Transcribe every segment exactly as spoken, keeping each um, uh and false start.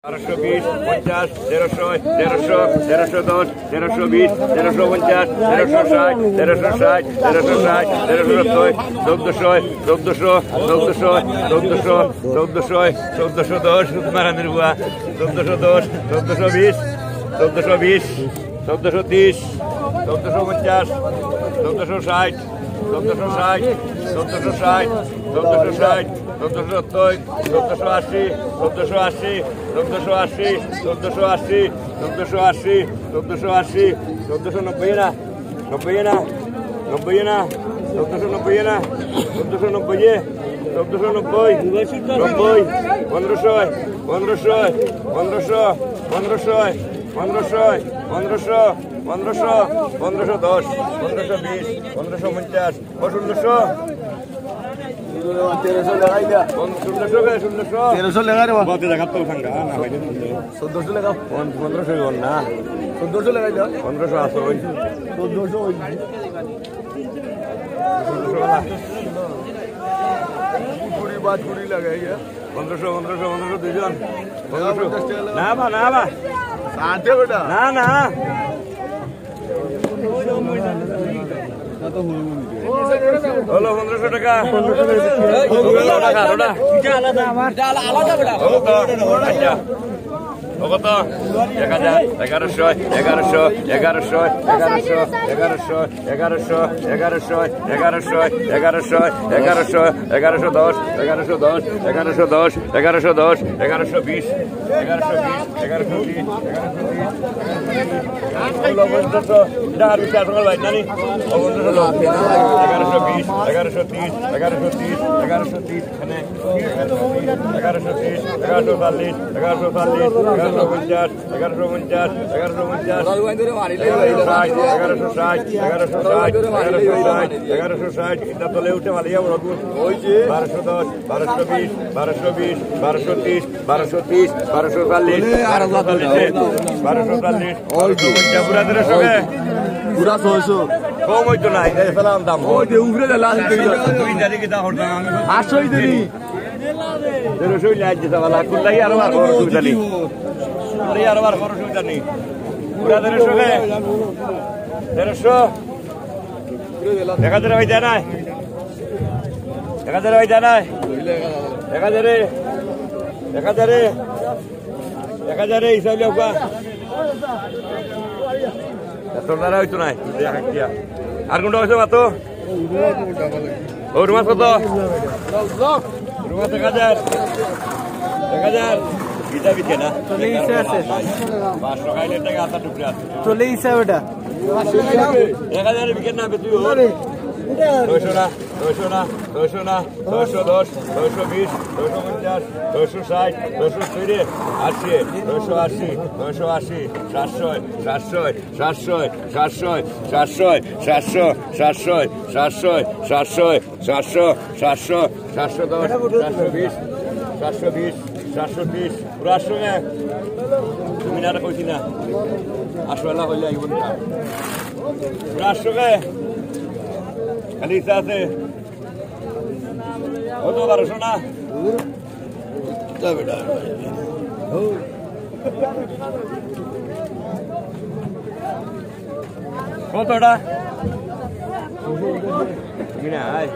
বারোশো বিশ, পঞ্চাশ, তেরোশো, তেরোশো, তেরোশো দশ, তেরোশো বিশ, তেরোশো পঞ্চাশ, তেরোশো ষাট, তেরোশো ষাট, তেরোশো ষাট, তেরোশো সত্তর, চোদ্দশো, চোদ্দশো, চোদ্দশো, চোদ্দশো, চোদ্দশো, চোদ্দশো দশ, উসমান আলীর বুয়া, চোদ্দশো দশ, চোদ্দশো বিশ, চোদ্দশো বিশ, চোদ্দশো তিরিশ, চোদ্দশো পঞ্চাশ, চোদ্দশো ষাট, চোদ্দশো ষাট, চোদ্দশো ষাট, চোদ্দশো ষাট, চোদ্দশো সত্তর, চোদ্দশো আশি, চোদ্দশো আশি, চোদ্দশো আশি, চোদ্দশো আশি, চোদ্দশো আশি, চোদ্দশো আশি, চোদ্দশো নব্বই না, নব্বই না, নব্বই না, চোদ্দশো নব্বই না, চোদ্দশো নব্বই, চোদ্দশো নব্বই, নব্বই, পনেরোশো, পনেরোশো, পনেরোশো, পনেরোশো, পনেরোশো, পনেরোশো, পনেরোশো দশ, পনেরোশো বিশ, পনেরোশো পঞ্চাশ, ও ষোলোশো। তেরোশো লেখাই দে। ষোলোশো কে, ষোলোশো। তেরোশো লেখাই রে বা। বলতে দেখা তো সঙ্গে, হ্যাঁ, না, ভাই। চোদ্দশো লেখা। পন-, পনেরোশো অইবো না। চোদ্দশো লেখাই দে। পনেরোশো আছে, ওই। চোদ্দশো ওই। ষোলোশো ওলা। কুড়ি, পাঁচ কুড়ি লাগাই, হ্যাঁ। পনেরোশো, পনেরোশো, পনেরোশো, দুইজন। পনেরোশো। না বা, না বা। আনতে বেটা। না, না। হলো পনেরোশো টাকা। পনেরোশো টাকা, ওটা। আলাদা, আলাদা। হলো তো? আচ্ছা। কত? এক হাজার, এগারোশো, এগারোশো, এগারোশো, এগারোশো, এগারোশো, এগারোশো, এগারোশো, এগারোশো, এগারোশো, এগারোশো, এগারোশো দশ, এগারোশো দশ, এগারোশো দশ, এগারোশো দশ, এগারোশো বিশ, এগারোশো বিশ, এগারোশো তিরিশ, এগারোশো তিরিশ, এগারোশো তিরিশ, এটা আর বেশি আসলে ভাই জানি, এগারোশো বিশ, এগারোশো তিরিশ, এগারোশো তিরিশ, এগারোশো তিরিশ, এখানে এগারোশো তিরিশ, এগারোশো চল্লিশ, এগারোশো চল্লিশ, এগারোশো পঞ্চাশ, এগারোশো পঞ্চাশ, এগারোশো পঞ্চাশ, এগারোশো ষাট, এগারোশো ষাট, এগারোশো ষাট, এগারোশো ষাট, এগারোশো ষাট, এটা তলে উঠে মালিয়া বড় গুণ। ওই যে। বারোশো দশ, বারোশো বিশ, বারোশো বিশ, বারোশো তিরিশ, বারোশো তিরিশ, বারোশো চল্লিশ, বারোশো চল্লিশ, বারোশো চল্লিশ, ওই যে। পুরা তেরোশো কে? পুরা ছয়শো। কম হইতো না, এটা সালাম দাম। ওই যে উপরে যে লাল দুই হাজার। দুই তারিখে তা করতাম আমি। আটশোই দেরি। তেরোশো হইলে আজ যেতে পারলা, কুল্লাই আরো বার খরচ হইতা নি। কুল্লাই আরো বার খরচ হইতা নি। পুরা তেরোশো কে? তেরোশো? এক হাজারে ভাই দেয় নাই? এক হাজারে ভাই দেয় নাই? এক হাজারে? এক হাজারে? এক হাজারে হিসাব লিয়া উবা। এত লড়াই হইতো নাই। আর কোনটা হইছে মাতো? ও রুমাস কত? রুমাস এক হাজার। এক হাজার। ইটা বিকে না। চলে ইসে আছে। পাঁচশো খাইলে টাকা আধা টুকরা আছে। চলে ইসে ওটা। এক হাজার বিকে না, বেশি হোক। ছয়শো না, ছয়শো না, ছয়শো না, ছয়শো দশ, ছয়শো বিশ, ছয়শো পঞ্চাশ, ছয়শো ষাট, ছয়শো তিরিশ, আশি, ছয়শো আশি, ছয়শো আশি, সাতশো, সাতশো, সাতশো, সাতশো, সাতশো, সাতশো, সাতশো, সাতশো, সাতশো, সাতশো, সাতশো দশ, সাতশো বিশ, সাতশো বিশ, সাতশো তিরিশ। পুরা আটশো কে? তুমি না কইছি না? আটশো এলা হইলে আইব না। পুরা আটশো কে? খালি ইচ্ছা আছে। ও তো বারোশো না? কত ওটা? তুমি না, আয়।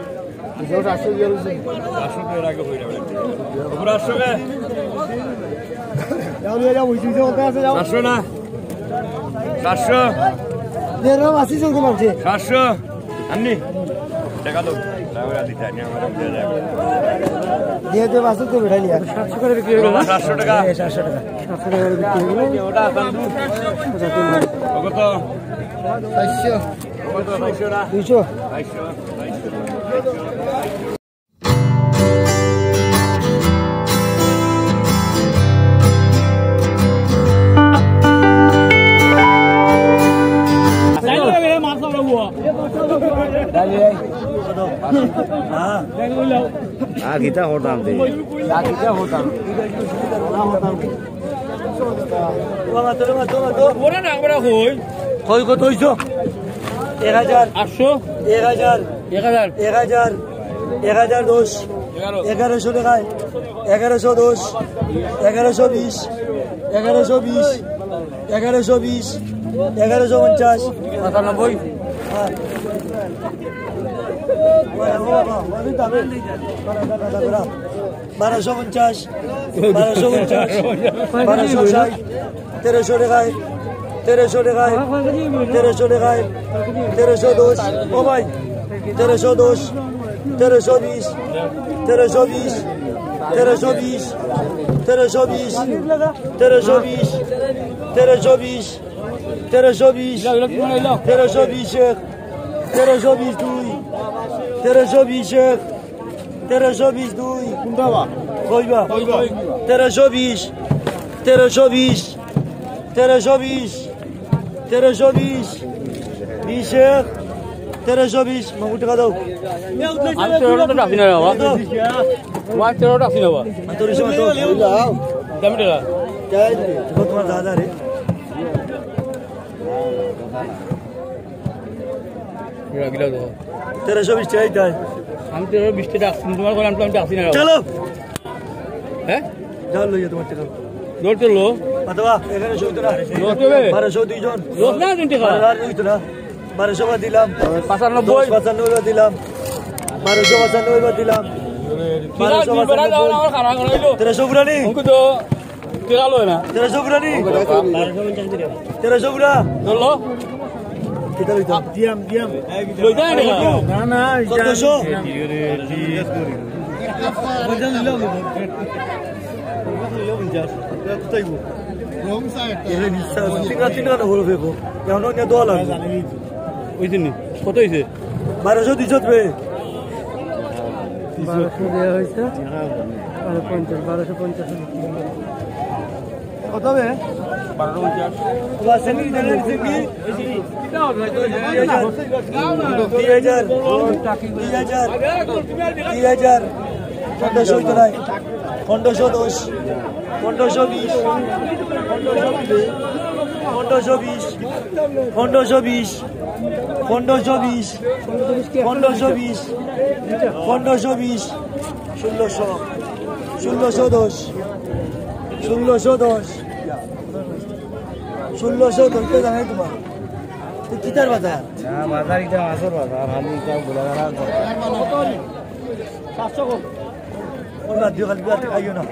আটশো তো এর আগে হয়ে যাবে। উপরে আটশো কে? যাও, নিয়ে যাও, ওই চিন্তা করতে আছে, যাও। সাতশো না? সাতশো? দেড় মাস আসি চলতে পারছে। সাতশো? আননি? টাকা দাও। টাকা দিতে আনি, আমার দিয়ে যাবে। দিয়ে দে, বাসে তো বেটাই নিয়ে। সাতশো করে বিক্রি হলো না? সাতশো টাকা। এই সাতশো টাকা। সাতশো টাকা করে বিক্রি হলো। ওটা আসান। কত? চারশো। কত? চারশো না? দুইশো। চারশো। আ, কিতা করতাম দে? আ, কিতা করতাম? ওরা না, ওরা কই? কই কত হইছো? এক হাজার। আটশো? এক হাজার। এক হাজার। এক হাজার। এক হাজার দশ। এগারো। এগারোশো টাকায়। এগারোশো দশ। এগারোশো বিশ। এগারোশো বিশ, এগারোশো বিশ, এগারোশো পঞ্চাশ। পঁচানব্বই। বারোশো পঞ্চাশ, বারোশো পঞ্চাশ, বারোশো ষাট, তেরোশো টাকায়, তেরোশো টাকায়, তেরোশো টাকায়, তেরোশো দশ। ও ভাই, তেরোশো দশ, তেরোশো বিশ, তেরোশো বিশ, তেরোশো বিশ, তেরোশো বিশ, তেরোশো বিশ, তেরোশো বিশ, তেরোশো বিশ, তেরোশো বিশ এক, তেরোশো বিশ দুই, তেরোশো বিশ এক, তেরোশো বিশ দুই। কোনটা বা? কইবা? কইবা। তেরোশো বিশ, তেরোশো বিশ, তেরোশো বিশ, তেরোশো বিশ, বিশ এক, তেরোশো বিশ। মাগুর টাকা দাও। আমি তেরোটা তো ডাকি না রে বাবা। দাও। আমার তেরোটা ডাকি না বাবা। আর তোর হিসাবে তো। দাম টাকা। তোমার দাদা রে। এরা গিলা তো। তেরোশো বিশ টাকা দিতে হয়। আমি তেরোশো বিশ টাকা ডাকছি, তোমার করে আমি তো, আমি ডাকছি না। চলো। হ্যাঁ? যাও, লইয়া তোমার টাকা। লোড চললো। অথবা এখানে সইতো না। লোড হবে। বারোশো দুইজন। লোড না, তিন টাকা। বারো আর হইতো না। বারোশো বার দিলাম। পাঁচানব্বই। দশ পাঁচানব্বই বার দিলাম। বারোশো পাঁচানব্বই বার দিলাম। বারোশো পাঁচানব্বই। আমার খারাপ করাইলো। তেরোশো পুরানি। অঙ্ক তো। টেকা লয় না। তেরোশো পুরানি? তেরোশো পুরা? ধরলো? কিতা লইতা? দিয়াম, দিয়াম। লইতা না টেকা? না, না, এটা চোদ্দশো? এরে বিশ্বাস, তিন রাত তিন রাত হলো ফেকো। এখনো নিয়ে দোয়া লাগবে। ওই দিন কত হইছে? বারোশো দিছত বে। বারোশো দেওয়া হয়েছে। বারো পঞ্চাশ, বারোশো পঞ্চাশ। কত বে? বারোশো পঞ্চাশ। বাবা, সেমি জানেন, সেমি। দুই হাজার, দুই হাজার, দুই হাজার, দুই হাজার। পনেরোশো হইতো নাই। পনেরোশো দশ, পনেরোশো বিশ, পনেরোশো বিশ, পনেরোশো বিশ, পনেরোশো বিশ, পনেরোশো বিশ, পনেরোশো বিশ, ষোলোশো, ষোলোশো দশ, ষোলোশো দশ, ষোলোশো দশ। তো জানাই তোমার, তো কিতার বাজার? না, বাজার এটা মাছের বাজার, আমি এটা ঘোরাঘুরা করি। সাতশো কম। ওই বাদ দিও, খালি বাদ খাইও না।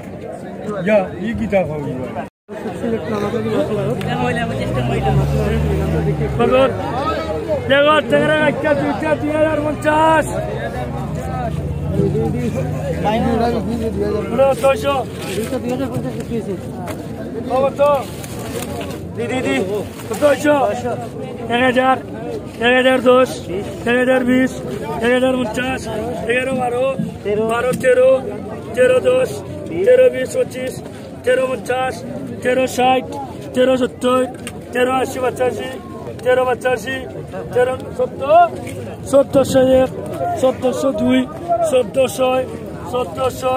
ইয়া, ই কিতা খাওয়া? বাজার, বাজার, টেংরা একটা, দুইটা, দুই হাজার পঞ্চাশ। পুরো ছয়শো। কত? দি, দি, দি। ছয়শো। এক হাজার, এক হাজার দশ, এক হাজার বিশ, এক হাজার পঞ্চাশ, এগারো বারো, বারো তেরো, তেরো দশ, তেরো বিশ পঁচিশ, তেরো পঞ্চাশ, তেরো ষাট, তেরো সত্তর, তেরো আশি পঁচাশি, তেরো পঁচাশি, তেরো সত্তর, সত্তরশো এক, সত্তরশো দুই, সত্তরশো, সত্তরশো,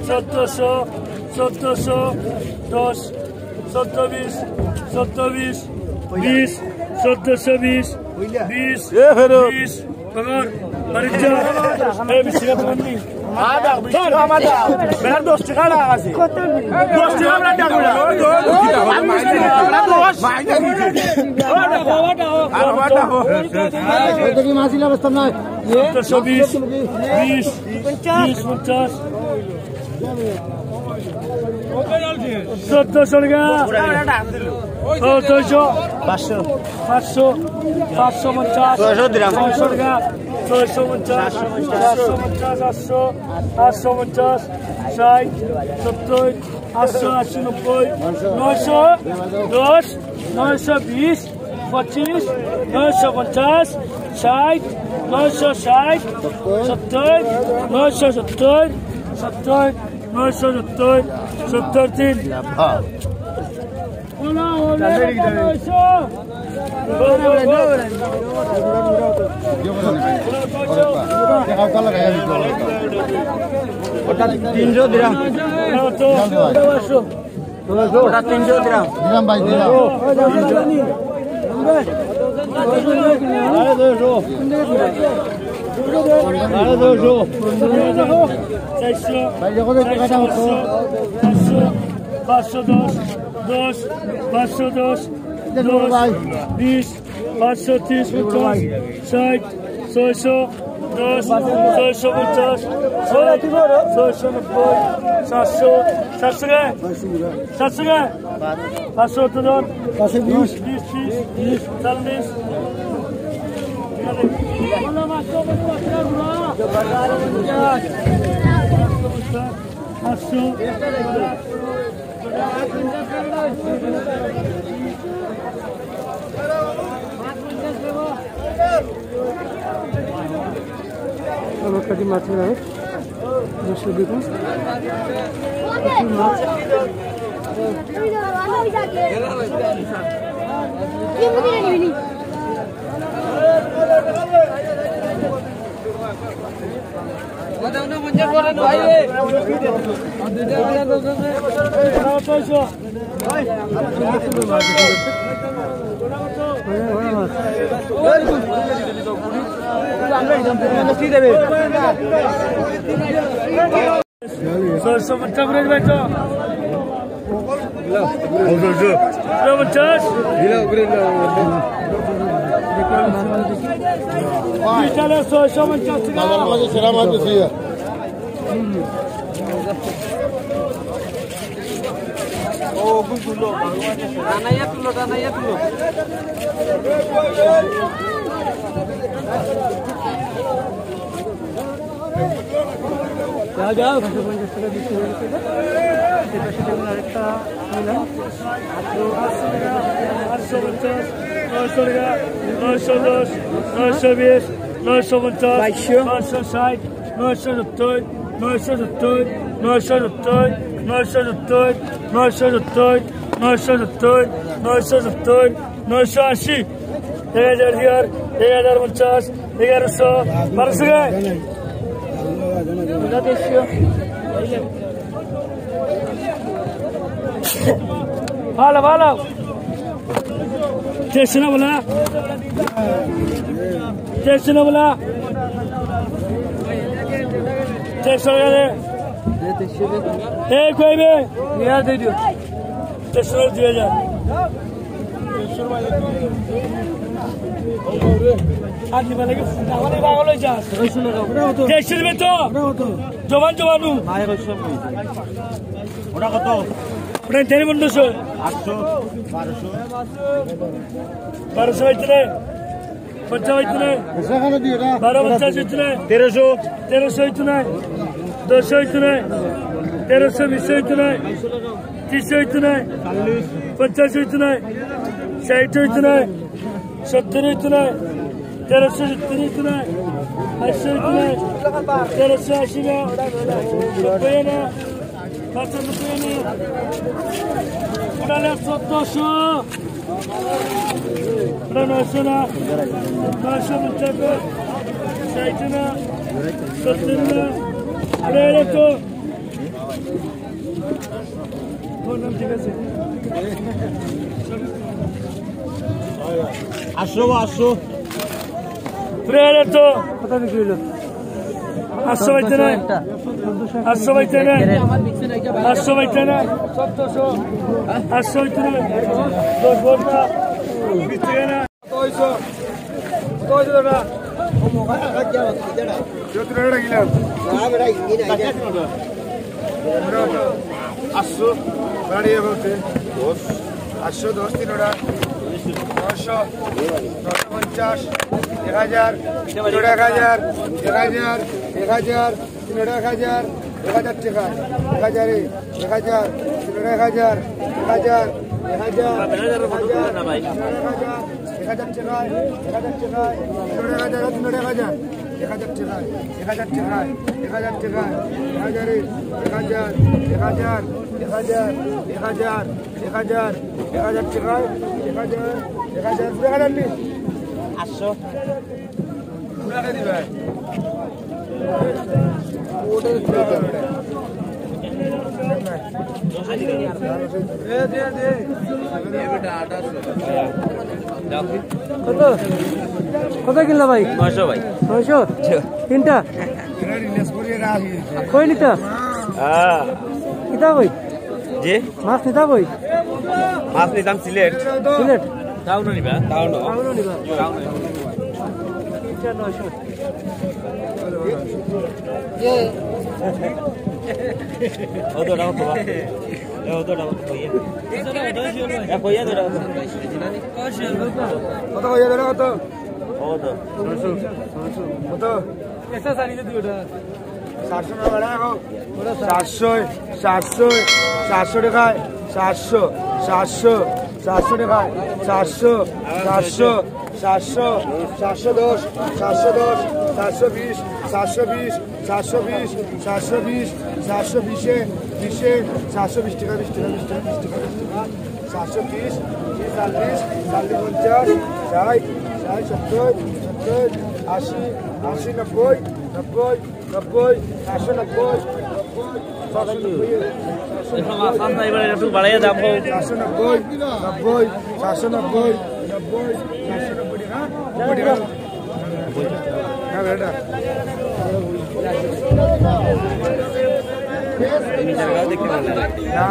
সত্তরশো, সত্তরশো দশ, সত্তর বিশ, সত্তর বিশ, বিশ, সত্তরশো বিশ, বিশ, এ ফেরত। বিশ, বাজার, বাড়ির যা। এই বিশ টাকা তোমার নেই? বেটা দশ টাকা না আছে। দশ টাকা আমরা টাকা না। আমরা দশ। ওই তো কি মাসিলা বসতাম না? সত্তরশো বিশ, বিশ, বিশ পঞ্চাশ। চোদ্দশো টাকা। ও, ছয়শো। পাঁচশো। পাঁচশো। পাঁচশো পঞ্চাশ। ছয়শো দিলাম। ছয়শো টাকা। ছয়শো পঞ্চাশ। চারশো পঞ্চাশ। চারশো পঞ্চাশ, আটশো। আটশো পঞ্চাশ। ষাট। সত্তর। আটশো, আশি, নব্বই। নয়শো। দশ। নয়শো বিশ। পঁচিশ, নয়শো পঞ্চাশ, ষাট, নয়শো ষাট, সত্তর, নয়শো সত্তর, সত্তর, নয়শো সত্তর, সত্তর তিন। ওটা তিনশো দিলাম। ওটা তিনশো দিলাম। দিলাম ভাই, দিলাম। ভাই, যখন একটু কথা হতো। পাঁচশো দশ, দশ, পাঁচশো দশ, দশ, বিশ, পাঁচশো তিরিশ, পঞ্চাশ, ষাট, ছয়শো দশ, ছয়শো পঞ্চাশ, ছয়শো নব্বই, সাতশো, সাতশো কে? সাতশো কে? পাঁচশো সত্তর জন। পাঁচশো বিশ। বিশ, তিরিশ, চল্লিশ। পাঁচশো। আমার কাছে মাছ ধরা হয়। দর্শক দেখুন। প্রচুর মাছ। ছয়শো পঞ্চাশ করে দিবে তো। ছয়শো পঞ্চাশ। বিশালে ছয়শো পঞ্চাশ টাকা। বাজার মাঝে সেরা মাছ বেশি হয়। ও, ওগুলো তুলো। টানাইয়া তুলো, টানাইয়া তুলো। যাও, যাও। এপাশে দেখুন আরেকটা নিলাম। আটশো পঞ্চাশ, নয়শো টাকা, নয়শো দশ, নয়শো বিশ, নয়শো পঞ্চাশ, বাইশশো। নয়শো ষাট, নয়শো সত্তর, নয়শো সত্তর, নয়শো সত্তর, নয়শো আশি। এক হাজার দিয়ার, এক হাজার পঞ্চাশ, এগারোশো, বারোশো কে? ভালো, ভালো। তেইশশো না বলা? তেইশশো না বলা? তেইশশো টাকা দে। এই কইবে? তেইশশো, দুই হাজার। আর নিবা লাগে, আমাদের পাগল হয়ে যাস। তেইশশো দিবে তো? জবান জবানু। ওটা কত? ওটা তেরো পনেরোশো। আটশো, বারোশো। বারোশো হইতে নাই। পঞ্চাশ হইতে নাই। বারো পঞ্চাশ হইতে নাই। তেরোশো। তেরোশো হইতে নাই। দশ হইতে নাই। তেরোশো বিশ হইতে নাই। তিরিশ হইতে নাই। পঞ্চাশ হইতে নাই। ষাট হইতে নাই। সত্তর হইতে নাই। তেরোশো সত্তর হইতে নাই। আশি হইতে নাই। তেরোশো আশি না। নব্বই না। পঁচানব্বই না। ওটা হলো চোদ্দশো। ওটা নয়শো না। নয়শো পঞ্চাশ। ষাট না। সত্তর না। আরে, আরে তো। আটশো বা আটশো। প্রেয়ারে তো। কত বিক্রি হইল? আটশো বাইতে নাই। আটশো বাইতে নাই। আটশো বাইতে নাই। আটশো বাইতে নাই। দশ বলটা। বিক্রি না। কত হইছে? কত হইছে দাদা? সত্তর টাকা কিলো। আটশো, বাড়িয়ে বলছে। আটশো দশ তিন ওটা। নয়শো, নয়শো পঞ্চাশ, এক হাজার, তিন ওটা এক হাজার, এক হাজার, এক হাজার। তিন ওটা এক হাজার, এক হাজার টাকা, এক হাজারে, এক হাজার, তিন ওটা এক হাজার, এক হাজার, এক হাজার, এক হাজার, এক হাজার টাকা, এক হাজার টাকা, তিন ওটা এক হাজার, তিন ওটা এক হাজার, এক হাজার টাকা, এক হাজার টাকা, এক হাজার টাকা, এক হাজারে, এক হাজার, এক হাজার, এক হাজার, এক হাজার, এক হাজার, এক হাজার টাকা, এক হাজার, এক হাজার, এক হাজার নি? আটশো। কত? কত কিনলা ভাই? নয়শো ভাই। নয়শো? তিনটা? কই নিতা? হ্যাঁ। কিতা ভাই? জি? মাছ নিতা কই? মাছ নিতাম সিলেট। সিলেট? টাউনো নিবা? টাউনো। টাউনো নিবা? টাউনো। আচ্ছা, নয়শো। ও তো, ওটা কত বা? এ, ও তো, ওটা কত? কইয়া। এ, কইয়া তো, ওটা কত? কত কইয়া, ওটা কত? ও তো। কত? চারশো না বেটা এখন? চারশো, চারশো, চারশো টাকায়, চারশো, চারশো, চারশো টাকায়, চারশো, চারশো, চারশো, চারশো দশ, চারশো দশ, চারশো বিশ, চারশো বিশ, চারশো বিশ, চারশো বিশ, চারশো বিশে, বিশে, চারশো বিশ টাকা, বিশ টাকা, বিশ টাকা, বিশ টাকা, বিশ টাকা। চারশো ত্রিশ, ত্রিশ, চল্লিশ, চল্লিশ পঞ্চাশ, ষাট, ষাট সত্তর, সত্তর আশি, আশি নব্বই, নব্বই, নব্বই, চারশো নব্বই, নব্বই, চারশো নব্বই, চারশো নব্বই, একটু বাড়াইয়া দাম হোক। চারশো নব্বই, নব্বই, চারশো নব্বই, নব্বই, চারশো নব্বই, হ্যাঁ? নব্বই টাকা। হ্যাঁ, বেটা। না।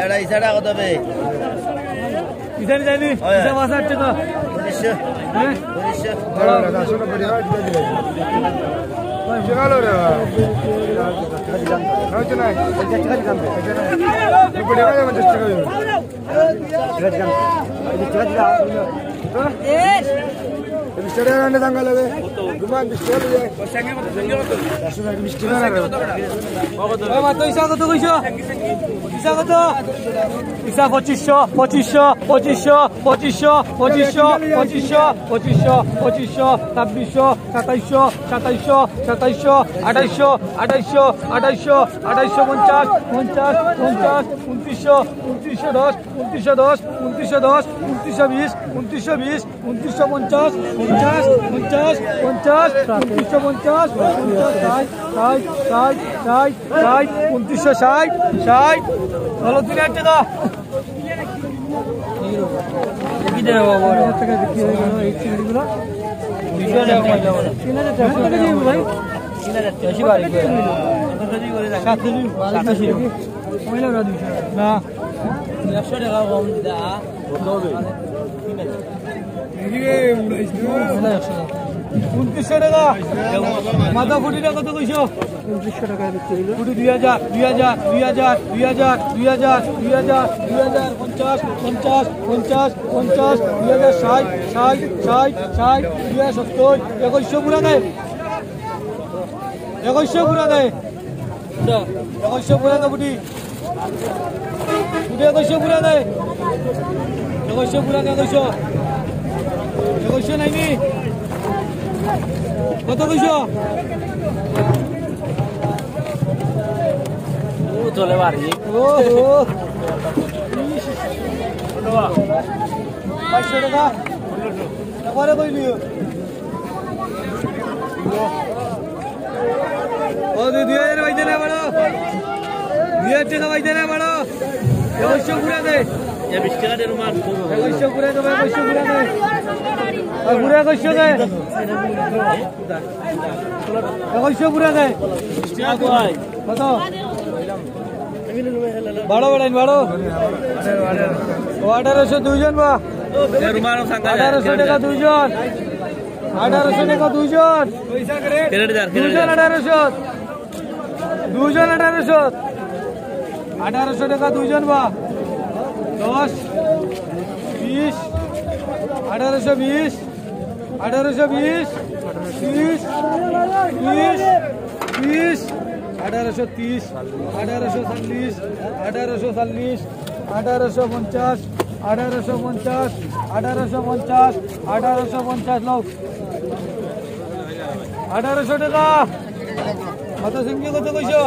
এটা ইসাটা কত বে? ইসানি জানি? ওই। ইসা পাঁচ হাজার টাকা। পঁচিশশো। হ্যাঁ? পঁচিশশো। ভালো। টাকা দিলাম। হয়েছে না? পঞ্চাশ টাকা দিলাম। পঞ্চাশ টাকা দিলাম। বিশ টাকা রান্না দাঙ্গা লাগে। ঘুমান বিশ টাকা লইয়া। চারশো বিশ টাকা না রে। ও মা, তো ইসা কত কইছো? ইসা কত? ইসা পঁচিশশো, পঁচিশশো, পঁচিশশো, পঁচিশশো, পঁচিশশো, পঁচিশশো, পঁচিশশো, পঁচিশশো, ছাব্বিশশো, সাতাইশশো, সাতাইশশো, সাতাইশশো, আঠাইশশো, আঠাইশশো, আঠাইশশো, আঠাইশশো পঞ্চাশ, পঞ্চাশ, পঞ্চাশ, উনত্রিশশো, উনত্রিশশো দশ, উনত্রিশশো দশ, উনত্রিশশো দশ, উনত্রিশশো বিশ, উনত্রিশশো বিশ, উনত্রিশশো পঞ্চাশ, পঞ্চাশ, পঞ্চাশ, পঞ্চাশ, উনত্রিশশো পঞ্চাশ, পঞ্চাশ, ষাট, ষাট, ষাট, ষাট, ষাট, উনত্রিশশো ষাট, ষাট। চলো, তিন হাজার টাকা। কি দেবো বড়? তিন হাজার টাকা বিক্রি হয়ে গেল এই চিংড়িগুলো। দুইশো টাকা কমাই দেবো না। তিন হাজার চারশো টাকা দিব ভাই। তিন হাজার চারশো বাড়ি করে। সাতশো দিন। সাতশো দিন। পয়লা ওরা দুইশো। না। একশো টাকা কম দিতা। কত হবে? উনত্রিশশো টাকা। মাথা ফুটিটা কত কইছো? উনত্রিশশো টাকা বিক্রি হইল। ফুটি দুই হাজার, দুই হাজার, দুই হাজার, দুই হাজার, দুই হাজার, দুই হাজার, দুই হাজার, পঞ্চাশ, পঞ্চাশ, পঞ্চাশ, পঞ্চাশ, দুই হাজার ষাট, ষাট, ষাট, ষাট, দুই হাজার সত্তর, একুশশো পুরা দেয়। একুশশো পুরা দেয়। একুশশো পুরা দেয় ফুটি। ফুটি একুশশো পুরা দেয়। একুশশো পুরা দেয়, একুশশো। একুশশো নাইনি? কত কইছো? ও, চলে বাড়ি। ও, ও। বাইশশো টাকা। তারপরে কইলি। ও, দুই, দুই হাজার বাইতে না বাড়ো। দুই হাজার টাকা বাইতে না বাড়ো। একুশশো পুরা দে। এ, বিশ টাকা দে রুমাল। একুশশো পুরা দে, একুশশো পুরা দে। আর পুরা একুশশো দে। একুশশো পুরা দে। বিশ টাকা কই? কত? বাড়ো, বেটাইন, বাড়ো। ও, আঠারোশো দুইজন বা। এ, রুমাল সাঙ্গা। আঠারোশো টাকা দুইজন। আঠারোশো টাকা দুইজন। কেটে যা, কেটে দুইজন যা। আঠারোশো। দুইজন আঠারোশো। আঠারোশো টাকা দুইজন বা। দশ, বিশ, আঠারোশো বিশ, আঠারোশো বিশ, তিরিশ, তিরিশ, তিরিশ, আঠারোশো তিরিশ, আঠারোশো চল্লিশ, আঠারোশো চল্লিশ, আঠারোশো পঞ্চাশ, আঠারোশো পঞ্চাশ, আঠারোশো পঞ্চাশ, আঠারোশো পঞ্চাশ লোক। আঠারোশো টাকা। কত সিঙ্গি কত কইছো?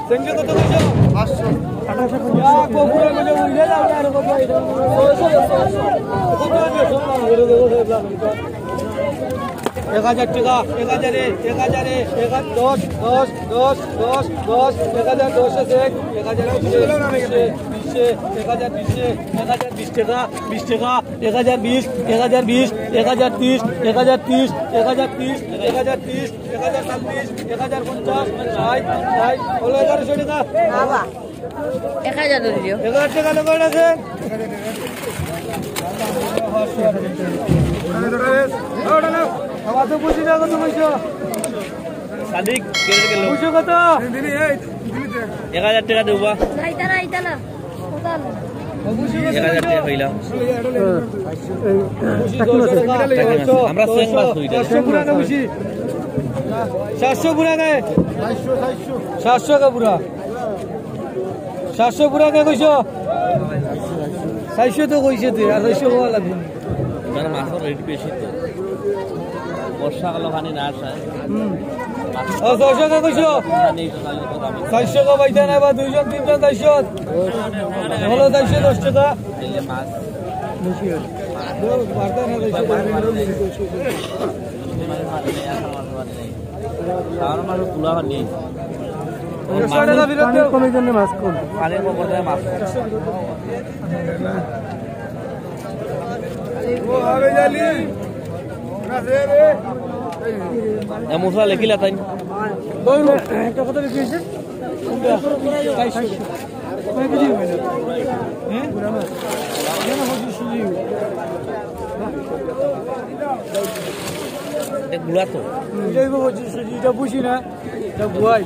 সিঙ্গি কত কইছো? পাঁচশো। ইয়া, কপুরা কইলে উড়ে যাও, আর কত এটা? কত আছে? এক হাজার টেকা, এক হাজারে, এক হাজারে, এক হাজার, দশ, দশ, দশ, দশ, দশ, এক হাজার দশ আছে, এক হাজার বিশে, বিশে, বিশে, এক হাজার বিশে, এক হাজার বিশ টেকা, বিশ টেকা, এক হাজার বিশ, এক হাজার বিশ, এক হাজার ত্রিশ, এক হাজার ত্রিশ, এক হাজার ত্রিশ, এক হাজার ত্রিশ, এক হাজার চল্লিশ, এক হাজার পঞ্চাশ, ষাট, ষাট, হলো এগারোশো টেকা। বাবা, এক হাজার দিও। এক হাজার টেকা নগদ আছে। আমার তো বুঝি না কত পয়সা। সাদিক, কেটে গেল। বুঝো কত? এক হাজার টেকা দেবো। না, এটা না, এটা না। এক হাজার টেকা পাইলাম। আমরা সেম মাছ দুইটা। সাতশো পুরা না বেশি? সাতশো পুরা না? সাতশো কে পুরা? সাতশো পুরা কে কইছো? চারশো তো কইছে তুই, আর চারশো হওয়া লাগবে। মানে মাছের রেট বেশি তো। বর্ষাকালে পানি না আসায়। হুম। ও, ছয়শো কে কইছো? পানি তো খালি তো দাম। চারশো কে পাইতে না বা দুইজন তিনজন চারশো। হলো চারশো দশ টেকা। এই যে মাছ। বেশি হয়। বাড়তে না, বেশি করে। মাছ নেই, আর মাছ নেই। আমার মাছ তুলা পানি। একশো টেকা ফেরত দেও। পানির কমে জন্য মাছ কম। পানির কমে মাছ। এ মশলা লেখিলা তাই। একটা কথা লিখে এসে। কোনটা? চারশো। কয় কেজি হবে? হ্যাঁ? এটা পঁচিশ কেজি। এটা গুড়া তো। এটা হইব পঁচিশ কেজি, এটা বুঝি না। এটা বুয়াই।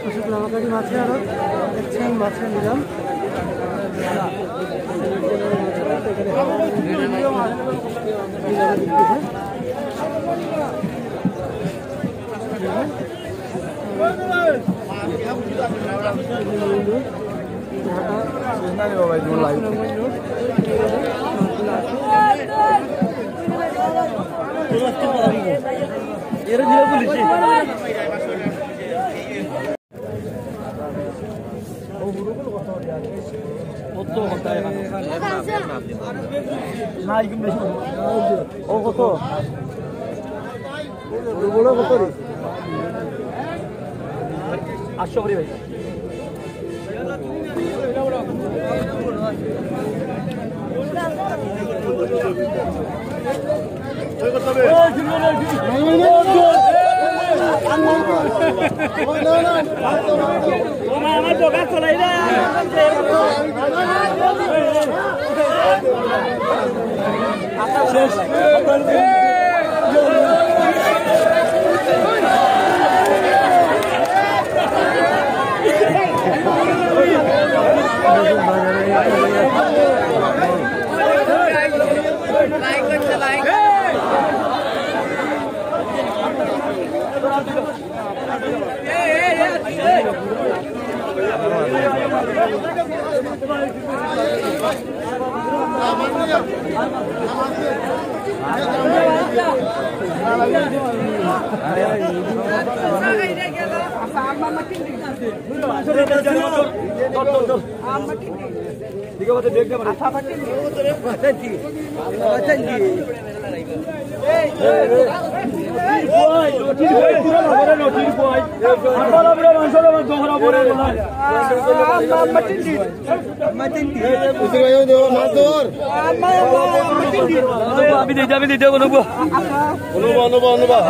কিছু লামাকারি মাছে আরো দেখছেন, মাছের নিলাম। ও কত? আটশো করি ভাই। আমি দিতে, আমি দিতে, অনুভব। অনুভব, অনুভব, অনুভব।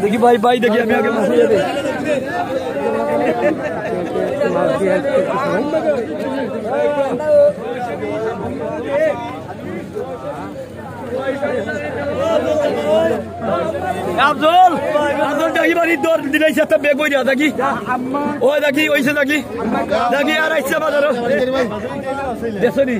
দেখি ভাই, ভাই, দেখি আমি আগে মাছ দিয়ে দেই। আফজল, আফজল, দেখি বাড়ি দর দিলাইছে একটা বেগ ওই যা, দেখি। ওই দেখি, ওইসে দেখি। দেখি আর আইসে বাজারো। দেখছো নি?